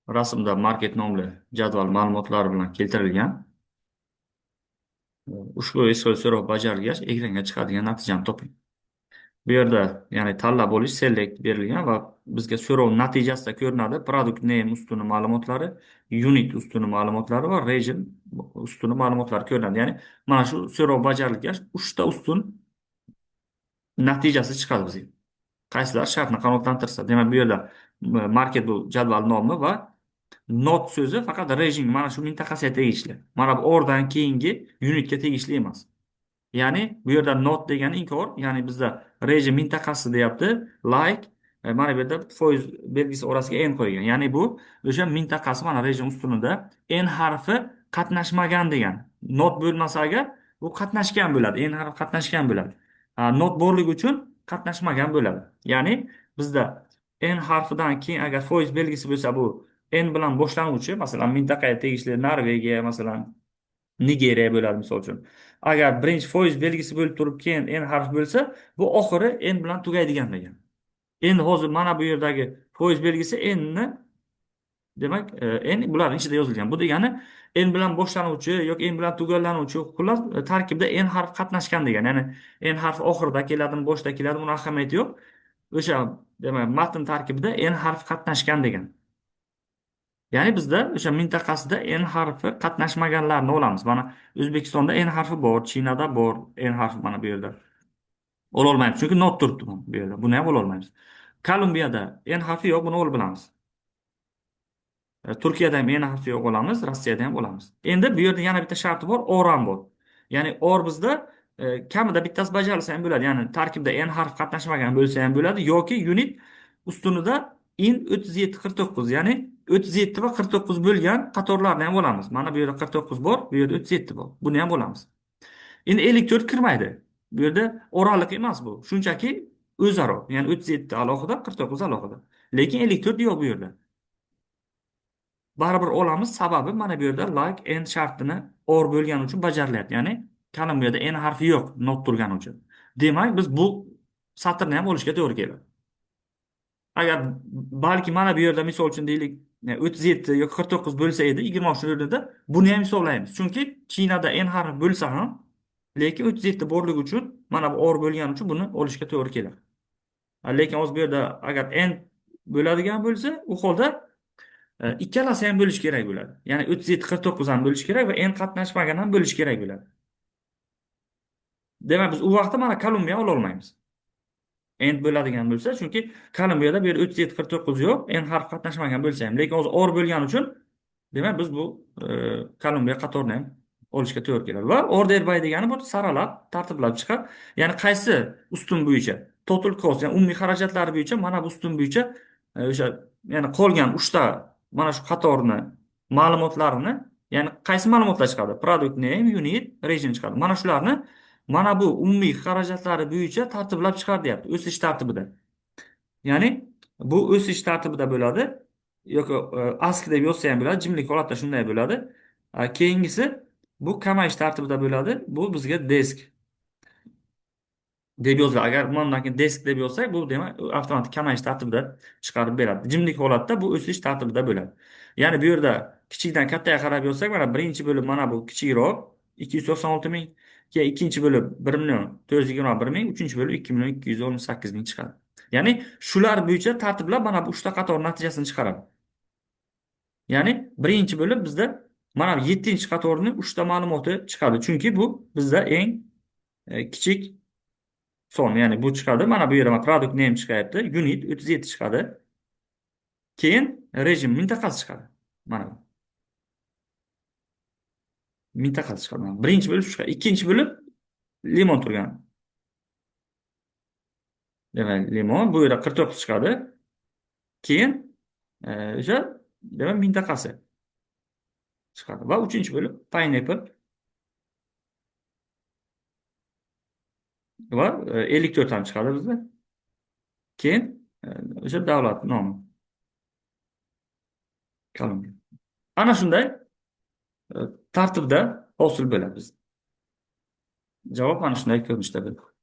Rasmda market nomli jadval ma'lumotlari bilan keltirilgan. Ushbu SQL so'rov bajarilgach, ekranga chiqadigan natijani toping. Bu yerda, ya'ni tanlab olish, select berilgan va bizga so'rov natijasida ko'rinadi product name ustuni ma'lumotlari, unit ustuni ma'lumotlari va region ustuni ma'lumotlari ko'rinadi. Ya'ni mana shu so'rov bajarilgach, uchta ustun natijasi chiqadi bizga. Qaysilar shartni qanoatlantirsa. Demak, bu yerda market bu jadval nomi va not so'zi faqat region, mana shu mintaqasiga tegishli. Mana bu ordan keyingi unitga tegishli emas. Ya'ni bu yerda not degani inkor, ya'ni bizda region mintaqasi deyapti, like mana bu yerda foiz belgisi orasiga n qo'ygan. Ya'ni bu o'sha mintaqasi, mana region ustunida n harfi qatnashmagan degan. Not bo'lmasa agar, bu qatnashgan bo'ladi. N harfi qatnashgan bo'ladi. Not borligi uchun qatnashmagan bo'ladi. Ya'ni bizda n harfidan keyin agar foiz belgisi bo'lsa, bu n bilan boshlanuvchi, masalan, mintaqaga tegishli Norvegiya, masalan, Nigeriya bo'ladi misol uchun. Agar birinchi foiz belgisi bo'lib turib, keyin n harfi bo'lsa, bu oxiri n bilan tugaydigan degan. Endi hozir mana bu yerdagi foiz belgisi n ni, demak, n bularning ichida yozilgan. Bu degani n bilan boshlanuvchi yoki n bilan tugallanuvchi, xullas, tarkibida n harfi qatnashgan degan. Ya'ni n harfi oxirida keladimi, boshida keladimi, uni ahamiyati yo'q. O'sha, demak, matn tarkibida n harfi qatnashgan degan. Ya'ni bizda o'sha mintaqasida n harfi qatnashmaganlarni olamiz. Mana O'zbekistonda n harfi bor, Chinada bor n harfi, mana bu yerda. Ololmaymiz, chunki not turibdi bu yerda. Buni ham ololmaymiz. Kolumbiyada n harfi yo'q, buni olib bilamiz. Turkiyada ham n harfi yo'q, olamiz, Rossiyada ham olamiz. Endi bu yerda yana bitta sharti bor, or ham bor. Ya'ni or bizda kamida bittasi bajarilsa ham bo'ladi. Ya'ni tarkibda n harfi qatnashmagan bo'lsa ham bo'ladi yoki unit ustunida in 37 49, ya'ni 37 va 49 bo'lgan qatorlarni ham olamiz. Mana bu yerda 49 bor, bu yerda 37 bor. Buni ham olamiz. Endi 54 kirmaydi. Bu yerda oraliq emas bu. Shunchaki o'zaro. Ya'ni 37 alohida, 49 alohida. Lekin 54 yo'q bu yerda. Baribir olamiz, sababi mana bu yerda like n shartini or bo'lgani uchun bajarilyapti. Ya'ni Kolumbiyada n harfi yo'q, not turgani uchun. Demak, biz bu satrni ham olishga to'g'ri keladi. Agar balki mana bu yerda, misol uchun deylik, 37 yoki 49 bo'lsa edi, 23 o'rnida buni ham hisoblaymiz. Chunki Chinada n harfi bo'lsa ham, lekin 37 borligi uchun, mana bu or bo'lgani uchun buni olishga to'g'ri keladi. Lekin hozir bu yerda agar n bo'ladigan bo'lsa, u holda ikkalasi ham bo'lishi kerak bo'ladi. Ya'ni 37 49 ham bo'lishi kerak va n qatnashmagan ham bo'lishi kerak bo'ladi. Demak, biz u vaqtda mana Kolumbiya ola olmaymiz. N bo'ladigan bo'lsa, chunki Kolumbiyada bu yerda 37 49 yo'q, n harfi qatnashmagan bo'lsa ham, lekin hozir or bo'lgani uchun, demak, biz bu Kolumbiya qatorini ham olishga to'g'ri keladi. Va order by degani bu saralab, tartiblab chiqar. Ya'ni qaysi ustun bo'yicha, total cost, ya'ni umumiy xarajatlari bo'yicha, mana bu ustun bo'yicha o'sha, ya'ni qolgan uchta mana shu qatorni ma'lumotlarini, ya'ni qaysi ma'lumotlar chiqadi? Product name, unit, region chiqadi. Mana shularni mana bu umumiy xarajatlari bo'yicha tartiblab chiqar deyapti, o'sish tartibida. Ya'ni bu o'sish tartibida bo'ladi yoki asc deb yozsa ham bo'ladi, jimlik holatda shunday bo'ladi. Keyingisi bu kamayish tartibida bo'ladi. Bu bizga desc deb yoziladi. Agar bundan keyin desc deb yozsak, bu demak avtomatik kamayish tartibida chiqarib beradi. Jimlik holatda bu o'sish tartibida bo'ladi. Ya'ni bu yerda kichikdan kattaga qarab yozsak, mana birinchi bo'lib mana bu kichikroq 296 ming, keyin ikkinchi bo'lib 1 million 421 ming, uchinchi bo'lib 2 million 218 ming chiqadi. Ya'ni shular bo'yicha tartiblab mana bu uchta qator natijasini chiqaradi. Ya'ni birinchi bo'lib bizda mana bu yettinchi qatorni uchta ma'lumoti chiqadi. Chunki bu bizda eng kichik son, ya'ni bu chiqadi. Mana bu yerda mana product name chiqyapti, unit 37 chiqadi. Keyin region mintaqasi chiqadi. Mana bu. Mintaqasi chiqadi. Mana birinchi bo'lib chiqadi. Ikkinchi bo'lib limon turgan. Demak, limon bu yerda 49 chiqadi. Keyin o'sha, demak, mintaqasi chiqadi. Va uchinchi bo'lib pineapple va 54 ham chiqadi bizda. Keyin o'sha davlat nomi. Kolumbiya. Ana shunday tartibda hosil bo'ladi bizda. Javob mana shunday ko'rinishda bo'ladi.